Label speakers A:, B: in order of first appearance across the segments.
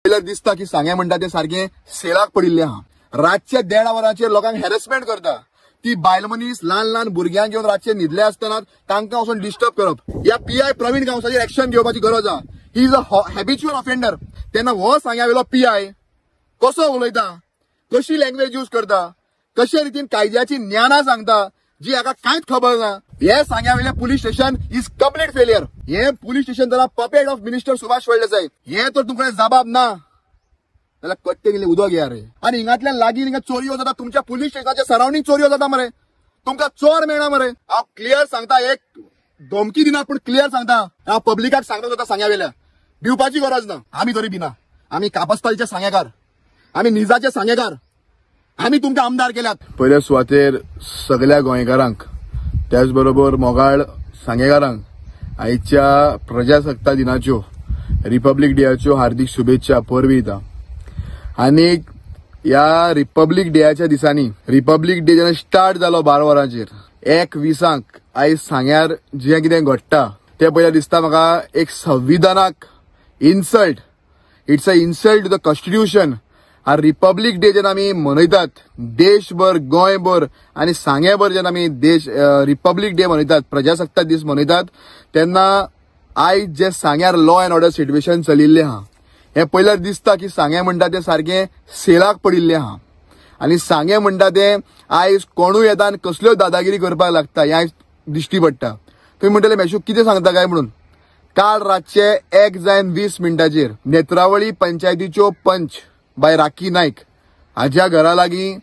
A: पयल्यार दिसता की सांगे म्हणटा ते सारकें सेलाक पडिल्लें आहा. रातच्या 1:30 वरांचेर लोकांक हॅरेसमेंट करता. ती बायल मनीस ल्हान ल्हान भुरग्यांक घेवन रातचे न्हिदले आसतना तांकां वचून डिस्टर्ब करप. ह्या पी I प्रवीण गांवसाचेर एक्शन घेवपाची गरज आहा. He is a habitual offender. तेन्ना हो सांग्या वयलो पी I कसो उलयता, कशी लँग्वेज यूज करता, कशे रितीन कायद्याची ज्ञानां सांगता जी हाका कांयच खबर ना. हे सांग्या वयलें police station is complete failure. हे पुलीस स्टेशन जाल्यार puppet of minister Subhash Phaldesai. हे तर तुमकां जबाब ना जाल्यार कट्टे गेले उदक घेया रे. आनी हिंगांतल्यान लागीं हिंगा चोरयो जाता, तुमच्या पुलीस स्टेशनाच्या सरावंडींग चोरयो जाता मरे, तुमकां चोर मेळना मरे. हांव क्लियर सांगता, एक धमकी दिना पूण क्लियर सांगता, हांव पब्लिकाक सांगता सुद्दां सांग्या वयल्या भिवपाची गरज ना. आमी तरी भिना, आमी कापस्तालचे सांगेकार, आमी निजाचे सांगेकार, आमी तुमकां आमदार केल्यात.
B: पयल्या सुवातेर सगळ्या गोंयकारांक त्याच बरोबर मोगाळ सांगेकारांक आयच्या प्रजासत्ताक दिनाच्यो, रिपब्लीक डेयाच्यो हार्दिक शुभेच्छा, परबी दिता. आनी ह्या रिपब्लीक डेयाच्या दिसांनी, रिपब्लीक डे जेन्ना स्टार्ट जालो 12 वरांचेर 1:20 आयज सांग्यार जें कितें घडटा तें पयल्यार दिसता म्हाका एक संविधानाक insult. It's a insult to the constitution. आनी रिपब्लीक डे जेन्ना आमी मनयतात देशभर, गोंयभर आनी सांगेभर जेन्ना आमी देश रिपब्लीक डे मनयतात, प्रजासत्ताक दीस मनयतात, तेन्ना आयज जे सांग्यार लॉ एन्ड ऑर्डर सिट्युएशन चलिल्लें आहा हें पयल्यार दिसता की सांगें म्हणटा तें सारकें सेलाक पडिल्लें आहा. आनी सांगें म्हणटा तें आयज कोणूय येता आनी कसल्यो दादागिरी करपाक लागता हें आयज दिश्टी पडटा. तुमी म्हणटले मेशू कितें सांगता काय म्हणून. काल रातचे 1:20 नेत्रावळी पंचायतीच्यो पंच बाय राखी नायक हाज्या घरा लागीं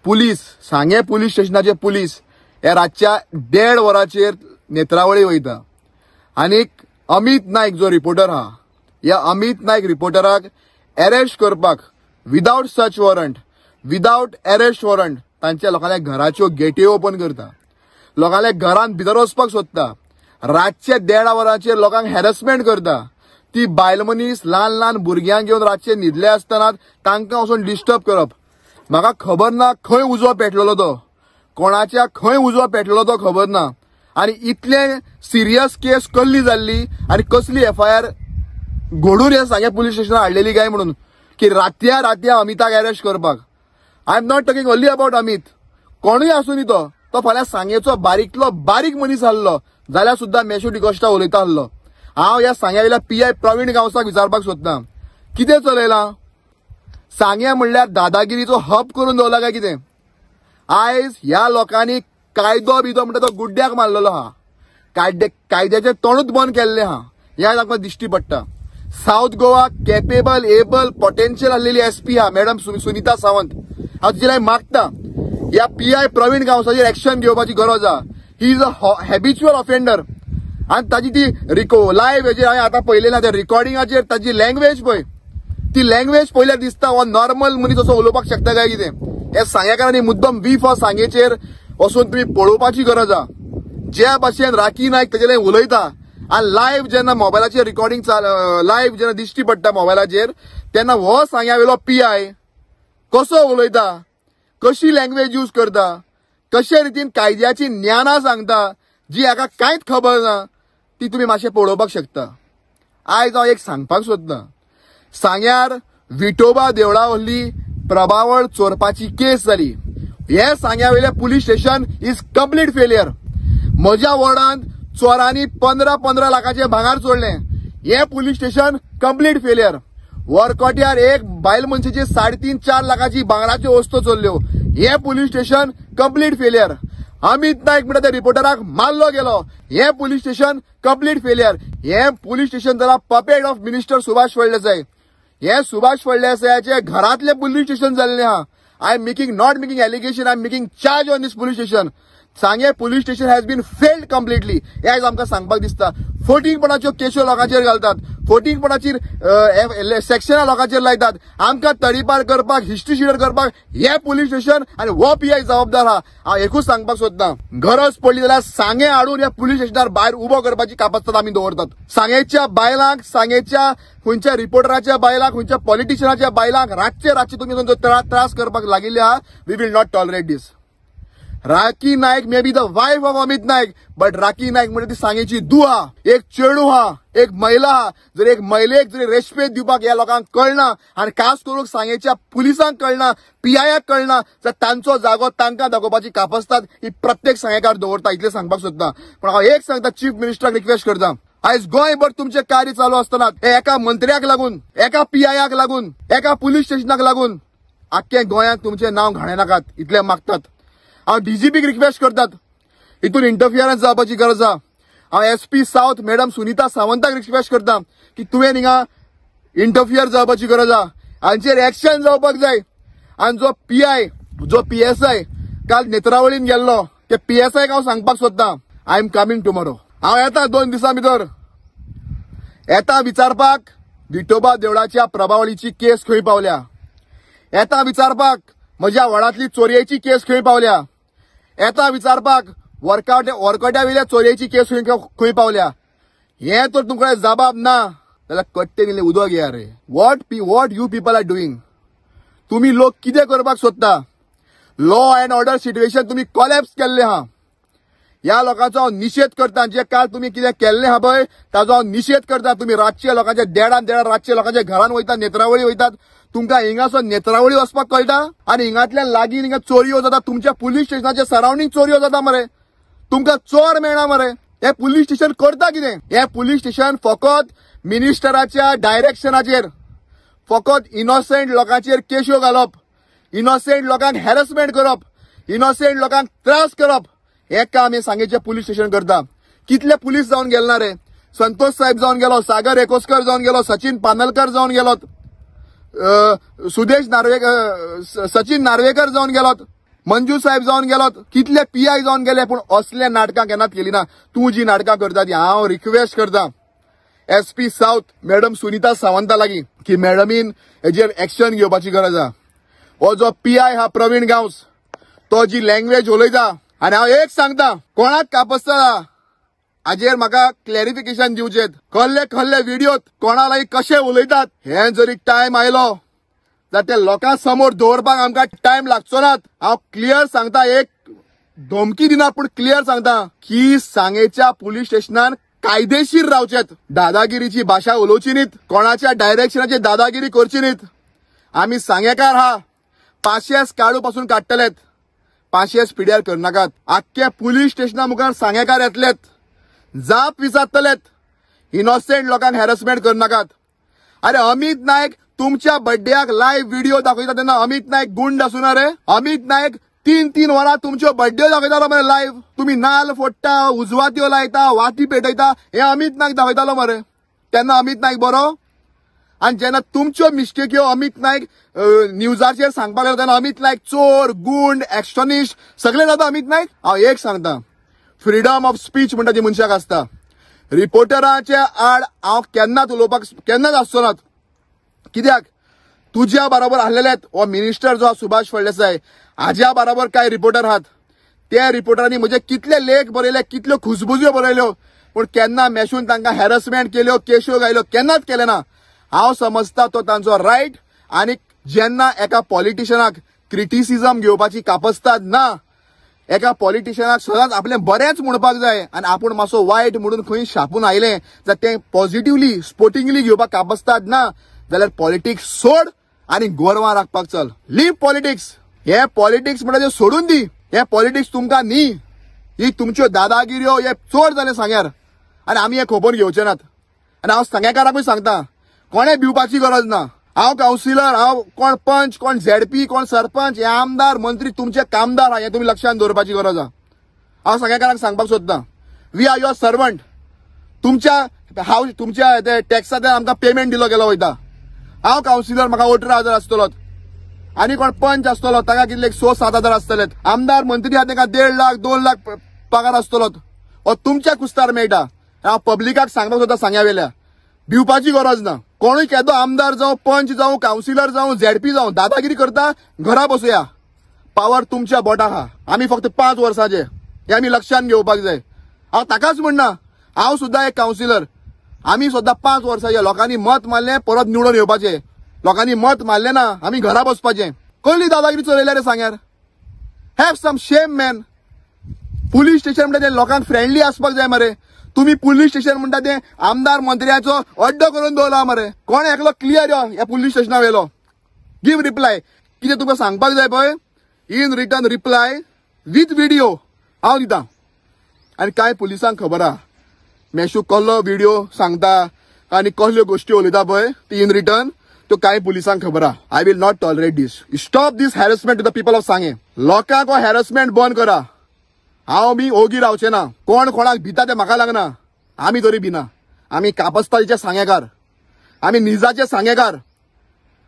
B: पुलीस, सांगें पुलीस स्टेशनाचे पुलीस हे रातच्या 1:30 वरांचेर नेत्रावळी वयता आनीक अमित नायक जो रिपोर्टर आहा, ह्या अमित नायक रिपोर्टराक अरेस्ट करपाक without search warrant, without arrest warrant तांच्या लोकांल्या घराच्यो गेटी ओपन करता, लोकांल्या घरांत भितर वचपाक सोदता, रातच्या 1:30 वरांचेर लोकांक हॅरेसमेंट करता. ती बायल मनीस ल्हान ल्हान भुरग्यांक घेवन रातचे न्हिदले आसतना तांकां वचून डिस्टर्ब करप. म्हाका खबर ना खंय उजो पेटलेलो तो, कोणाच्या खंय उजो पेटलेलो तो खबर ना. आनी इतले सिरियस केस कसली जाल्ली आनी कसली एफ I R घडून ह्या सांगें पुलीस स्टेशनार हाडलेली काय म्हणून की रातया रातया अमिताक अरेस्ट करपाक. I am not talking only about Amit, कोणूय आसूं न्ही तो, तो फाल्यां सांगेचो बारीकलो बारीक मनीस आहलो जाल्यार सुद्दां मेशू डिकोस्टा उलयता आहलो. हांव ह्या सांग्या वयल्या पी I प्रवीण गांवसाक विचारपाक सोदता, कितें चलयलां सांग्या म्हणल्यार दादागिरीचो हब करून दवरला काय कितें? आयज ह्या लोकांनी कायदो बिदो म्हणटा तो गुड्ड्याक मारलेलो आहा, कायद्याचें तोंडूच बंद केल्लें आहा, हें आयज आमकां दिश्टी पडटा. South Goa capable, able, potential आसलेली एस पी आहा मॅडम सुनीता सावंत. हांव तिचे मागता ह्या पी I प्रवीण गांवसाचेर एक्शन घेवपाची गरज आहा. He is a habitual offender. आनी ताजी ती लायव्ह हेजेर हांवें आतां पळयलें ना, त्या रिकॉर्डिंगाचेर ताजी लँग्वेज पळय, ती लँग्वेज पळयल्यार दिसता हो नॉर्मल मनीस असो उलोवपाक शकता काय कितें. हे सांगेकारांनी मुद्दम we for सांगेचेर वचून तुमी पळोवपाची गरज आहा. ज्या भाशेन राखी नायक तेजे लागीं उलयता आनी लायव्ह जेन्ना मोबायलाचेर रिकॉर्डिंग लायव्ह जेन्ना दिश्टी पडटा मोबायलाचेर, तेन्ना हो सांग्या वयलो पी I कसो उलयता, कशी लँग्वेज यूज करता, कशे रितीन कायद्याची ज्ञानां सांगता जी हाका कांयच खबर ना, ती तुमी मातशें पळोवपाक शकता. आयज हांव एक सांगपाक सोदतां, सांग्यार विठोबा देवळा वयली प्रभावळ चोरपाची केस जाली. हे सांग्या वयलें police station is complete failure. म्हज्या वॉर्डांत चोरांनी 15-15 लाखाचे भांगर चोरलें, हें पुलीस स्टेशन कंप्लीट फेलियर. वरकोट्यार एक बायल मनशेची 3.5-4 लाखाची भांगराच्यो वस्तू चोरल्यो, हें police station complete failure. Amit Naik म्हणटा त्या रिपोर्टराक मारलो गेलो, हें पुलीस स्टेशन कंप्लीट फेलियर. हें पुलीस स्टेशन जाल्यार puppet of minister Subhash Phaldesai. हें सुभाष फळदेसायाचे घरांतलें पुलीस स्टेशन जाल्लें आहा. I am making not making allegation, I am making charge on this police station. Sanguem police station has been failed completely हें आयज आमकां सांगपाक दिसता. फटींगपणाच्यो केश्यो लोकांचेर घालतात, फटींगपणाची सेक्शनां लोकांचेर लायतात. आमकां तडीपार करपाक, हिस्ट्री शिटर करपाक हें पुलीस स्टेशन आनी हो पी I जबाबदार आहा. हांव एकूच सांगपाक सोदतां, गरज पडली जाल्यार सांगें हाडून ह्या पुलीस स्टेशनार भायर उबो करपाची कापस्ताद आमी दवरतात. सांगेच्या बायलांक, सांगेच्या खंयच्या रिपोर्टराच्या बायलांक, खंयच्या पॉलिटिशियनाच्या बायलांक रातचे रातचे तुमी त्रास करपाक लागिल्ले आहा. We will not tolerate this.
A: Rakhi Naik may be the wife of Amit Naik, but Rakhi Naik म्हणजे ती सांगेची दुआ, एक चेडू हा, एक महिला हा. जर एक महिलेक जरी रेस्पेद दिवपाक ह्या लोकांक कळना आनी खास करून सांगेच्या पुलिसांक कळना, पीआयक कळना, जर तांचो जागो तांकां दाखोवपाची कापस्तात ही प्रत्येक सांगेकार दवरता, इतलें सांगपाक सोदता. पण हांव एक सांगता, चीफ मिनिस्टराक रिक्वेस्ट करता, आयज गोंयभर तुमचें कार्य चालू आसतना हे एका मंत्र्याक लागून, एका पीआयक लागून, एका पुलीस स्टेशनाक लागून आख्खे गोंयांत तुमचें नांव घाणेनाकात, इतलें मागतात. हांव डीजीपीक रिक्वेस्ट करतात, हितून इंटरफियरन्स जावपाची गरज आसा. हांव एसपी सावथ मॅडम सुनीता सावंताक रिक्वेस्ट करता की तुवें हिंगा इंटरफियर जावपाची गरज आसा, हांचेर एक्शन जावपाक जाय. आनी जो पीआय, जो पीएसआय काल नेत्रावळीन गेल्लो, ते पीएसआयक हांव सांगपाक सोदता, I am coming tomorrow. हांव येता 2 दिसां भितर येता विचारपाक विठोबा देवळाच्या प्रभावळीची केस खंय पावल्या, येता विचारपाक म्हज्या वडांतली चोरयेची केस खंय पावल्या, येता विचारपाक वरकट्या वयल्या चोरयेची केस खंय पावल्या. हें तर तुमकां जबाब ना जाल्यार कट्टे दिले उदक घेया रे. What you people are doing? तुमी लोक कितें करपाक सोदता? लॉ अँड ऑर्डर सिट्युएशन तुमी कॉलॅप्स केल्लें आहा. ह्या लोकांचो हांव निशेध करता. जे काल तुमी कितें केल्लें आहा पळय ताजो हांव निशेध करता. तुमी रातचे लोकांच्या देडान देडा रातचे लोकांच्या घरान वयता, नेत्रावळी वयतात. तुमकां हिंगासो नेत्रावळी वचपाक कळटा आनी हिंगांतल्यान लागीं हिंगा चोरयो जाता. तुमच्या पुलीस स्टेशनाच्या सरावंडींग चोरयो जाता मरे, तुमकां चोर मेळना मरे. हें पुलीस स्टेशन करता कितें? हें पुलीस स्टेशन फकत मिनिस्टराच्या डायरेक्शनाचेर, फकत इनोसेंट लोकांचेर केश्यो घालप, इनोसेंट लोकांक हॅरसमेंट करप, इनोसेंट लोकांक त्रास करप, हें काम हें सांगेचें पुलीस स्टेशन करता. कितले पुलीस जावन गेले ना रे? संतोष साहेब जावन गेलो, सागर एकोस्कर जावन गेलो, सचिन पानलकर जावन गेलो, सुदेश नार्वेकर, सचिन नार्वेकर जावन गेलो, मंजू साहेब जावन गेलो, कितले पीआय जावन गेले. पूण असले नाटकां केन्नाच केली ना. तूं जी नाटकां करता ती हांव रिक्वेस्ट करता SP south madam Sunita Savanta लागीं की मॅडमीन हेजेर एक्शन घेवपाची गरज आसा. हो जो पीआय हा प्रवीण गांवस, तो जी लँग्वेज उलयता, आनी हांव एक सांगता, कोणाक कापसता हाजेर म्हाका क्लॅरिफिकेशन दिवचें. कहले कहले व्हिडियोत कोणा लागीं कशें उलयतात हें जरी टायम आयलो जाल्यार ते लोकां समोर दवरपाक आमकां टायम लागचो नात. हांव क्लियर सांगता, एक धमकी दिना पूण क्लियर सांगता की सांगेच्या पुलीस स्टेशनान कायदेशीर रावचेत, दादागिरीची भाशा उलोवची न्हीत, कोणाच्या डायरेक्शनाची दादागिरी करची न्हीत. आमी सांगेकार हा, पाशेस काडू पासून काडटलेत, पाशेस पिड्यार करनाकात. आख्खे पुलीस स्टेशना मुखार सांगेकार येतलेत, जाप विचारतलेत, इनोसेंट लोकांक हॅरसमेंट करनाकात. अरे अमित नायक तुमच्या बड्ड्याक लायव्ह व्हिडिओ दाखयता तेन्ना अमित नायक गुंड आसूना रे? अमित नायक 3-3 वरां तुमच्यो बड्ड्यो दाखयतालो मरे लायव्ह. तुमी नाल फोडटा, उजवात्यो लायता, वाती पेटयता, हें अमित नायक दाखयतालो मरे. तेन्ना अमित नायक बरो? आनी जेन्ना तुमच्यो मिस्टेक्यो अमित नायक न्यूजाचेर सांगपाक लागलो तेन्ना अमित नायक चोर, गुंड, एक्स्टॉनिस्ट सगळे जाता अमित नायक. हांव एक सांगता, फ्रीडम ऑफ स्पीच म्हणटा ती मनशाक आसता. रिपोर्टराच्या आड हांव केन्नाच उलोवपाक केन्नाच आसचो नात. कित्याक तुज्या बरोबर आहलेलेत हो मिनिस्टर जो सुभाष फळदेसाय, हाज्या बरोबर कांय रिपोर्टर आहात, त्या रिपोर्टरांनी म्हजे कितले लेख बरयले, कितल्यो खुजबुज्यो बरयल्यो, पूण केन्ना मेशून तांकां हॅरसमेंट केल्यो, केश्यो घायल्यो, केन्नाच केलें ना. हांव समजता तो तांचो रायट. आनी जेन्ना एका पॉलिटिशनाक क्रिटिसिजम घेवपाची कापस्ताद ना, एका पॉलिटिशनाक सदांच आपलें बरेंच म्हणपाक जाय आनी आपूण मातसो वायट म्हणून खंय शापून आयलें जाल्यार तें पॉझिटिवली स्पोर्टिंगली घेवपाक कापस्ताद ना जाल्यार पॉलिटिक्स सोड आनी गोरवां राखपाक चल. Leave politics. हे पॉलिटिक्स म्हणटा तें सोडून दी. हे पॉलिटिक्स तुमकां न्ही, ही तुमच्यो दादागिऱ्यो हे चोर जाले सांग्यार आनी आमी हें खबर घेवचे नात. आनी हांव सांगेकाराकूय सांगता, कोणें भिवपाची गरज ना. हांव कावन्सिलर, हांव कोण पंच, कोण झेडपी, कोण सरपंच, हे आमदार मंत्री तुमचे कामदार आहा, हें तुमी लक्षांत दवरपाची गरज आहा. हांव सांगेकारांक सांगपाक सोदता, we are your servant. तुमच्या हांव तुमच्या ते टॅक्सांतल्यान आमकां पेमेंट दिलो गेलो वयता. हांव कावन्सिलर, म्हाका 18,000 आसतलोत, आनी कोण पंच आसतलो ताका कितले 6-7 हजार आसतलेत, आमदार मंत्री आहा ताका 1.5 लाख 2 लाख पगार आसतलोत. हो तुमच्या कुस्तार मेळटा. हांव पब्लिकाक सांगपाक सोदता, सांग्या वेल्या भिवपाची गरज ना. कोणूय केदो आमदार जावं, पंच जावं, कावन्सिलर जावं, झेडपी जावं, दादागिरी करता घरा बसुया. पावर तुमच्या बोटाक आहा. आमी फक्त 5 वर्सांचे, हे आमी लक्षांत घेवपाक जाय. हांव ताकाच म्हणना, हांव सुद्दां एक कावन्सिलर, आमी सुद्दां 5 वर्सांचे. लोकांनी मत मारलें परत निवडून येवपाचें, लोकांनी मत मारलें ना आमी घरा बसपाचें. कसली दादागिरी चलयल्या रे सांग्यार? Have some shame man. Police station म्हणटा ते लोकांक फ्रेंडली आसपाक जाय मरे. तुमी पुलीस स्टेशन म्हणटा ते आमदार मंत्र्याचो अड्डो करून दवरला मरे. कोण एकलो क्लियर यो ह्या पुलीस स्टेशना वेलो, गिव रिप्लाय. कितें तुका सांगपाक जाय पळय, in return reply with video हांव दिता. आनी कांय पुलिसांक खबर आहा मेशू कसलो व्हिडिओ सांगता आनी कसल्यो गोश्टी उलयता पळय ती इन रिटर्न त्यो कांय पुलिसांक खबर आहा. I will not tolerate this. Stop this harassment to the people of Sanguem. लोकांक हो हॅरसमेंट बंद करा. हांव बी ओगी रावचें ना. कोण कोणाक भिता तें म्हाका लागना. आमी तरी भिना. आमी कापस्तालचे सांगेकार, आमी निजाचे सांगेकार.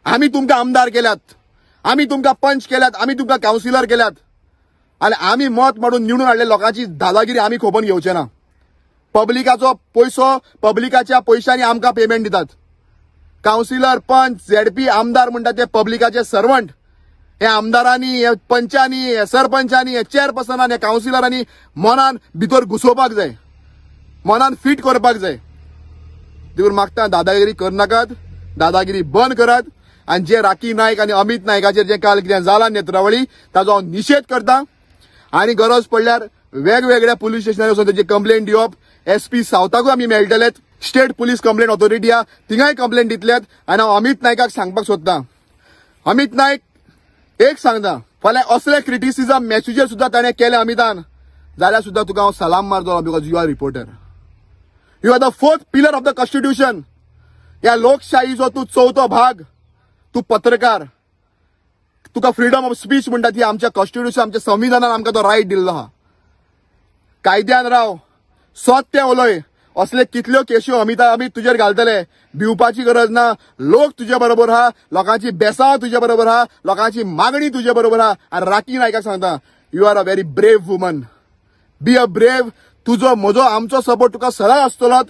A: आमी तुमकां आमदार केल्यात, आमी तुमकां पंच केल्यात, आमी तुमकां कावन्सिलर केल्यात आनी आमी मत मारून निवडून हाडले लोकांची दादागिरी आमी खोबोवन घेवचे ना. पब्लिकाचो पयसो, पब्लिकाच्या पयशांनी आमकां पेमेंट दितात. कावन्सिलर, पंच, झेडपी, आमदार म्हणटा ते पब्लिकाचे सर्वंट. हे आमदारांनी, हे पंचांनी, हे सरपंचांनी, हे चेअरपर्सनांनी, हे कावन्सिलरांनी मनान भितर घुसोवपाक जाय, मनान फीट करपाक जाय. देखून मागता दादागिरी करनाकात, दादागिरी बंद करात. आनी जे राखी नायक आनी अमित नायकाचेर जे काल कितें जालां नेत्रावळी ताजो हांव निशेध करता. आनी गरज पडल्यार वेगवेगळ्या पुलीस स्टेशनार वचून तेजी कंप्लेंट दिवप. एसपी सावथाकूय आमी मेळटलेत, स्टेट पुलीस कंप्लेंट ऑथॉरिटी आहा थिंगाय कंप्लेंट दितलेत. आनी हांव अमित नायकाक सांगपाक सोदतां, अमित नायक एक सांगता, फाल्यां असले क्रिटिसिजम मॅसेजीर सुद्दां ताणें केले अमितान जाल्यार सुद्दां तुका हांव सलाम मारतलो, because you are reporter, you are the fourth pillar of the constitution. ह्या लोकशाहीचो तूं चवथो भाग, तूं पत्रकार. तुका फ्रीडम ऑफ स्पीच म्हणटा ती आमच्या कॉन्स्टिट्युशन, आमच्या संविधानान आमकां तो रायट दिल्लो आहा. कायद्यान राव, सत्य उलय. असले कितल्यो केश्यो अमित तुजेर घालतले, भिवपाची गरज ना. लोक तुजे बरोबर आहा, लोकांची बेसांव तुजे बरोबर आहा, लोकांची मागणी तुजे बरोबर आहा. आनी राखी नायकाक सांगता, you are a very brave woman, be a brave. तुजो म्हजो आमचो सपोर्ट तुका सदांच आसतलोच.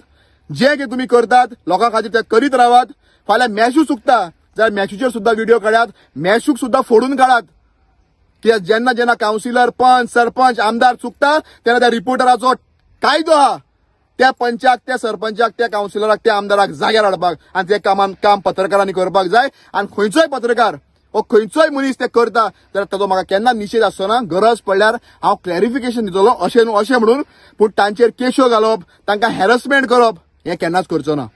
A: जे कितें तुमी करतात लोकां खातीर ते करीत रावात. फाल्यां मॅशू चुकता जाल्यार मॅशूचेर सुद्दां व्हिडिओ काडात, मॅशूक सुद्दां फोडून काडात. कित्याक जेन्ना जेन्ना कावन्सिलर, पंच, सरपंच, आमदार चुकता तेन्ना त्या रिपोर्टराचो कायदो आहा त्या पंचाक, त्या सरपंचाक, त्या कावन्सिलराक, त्या आमदाराक जाग्यार हाडपाक. आनी ते काम पत्रकारांनी करपाक जाय. आनी खंयचोय पत्रकार वो खंयचोय मनीस ते करता जाल्यार ताजो म्हाका केन्ना निशेध आसचो ना. गरज पडल्यार हांव क्लॅरिफिकेशन दितलो अशें न्हू अशें म्हणून, पूण तांचेर केश्यो घालप, तांकां हॅरसमेंट करप हें केन्नाच करचो ना.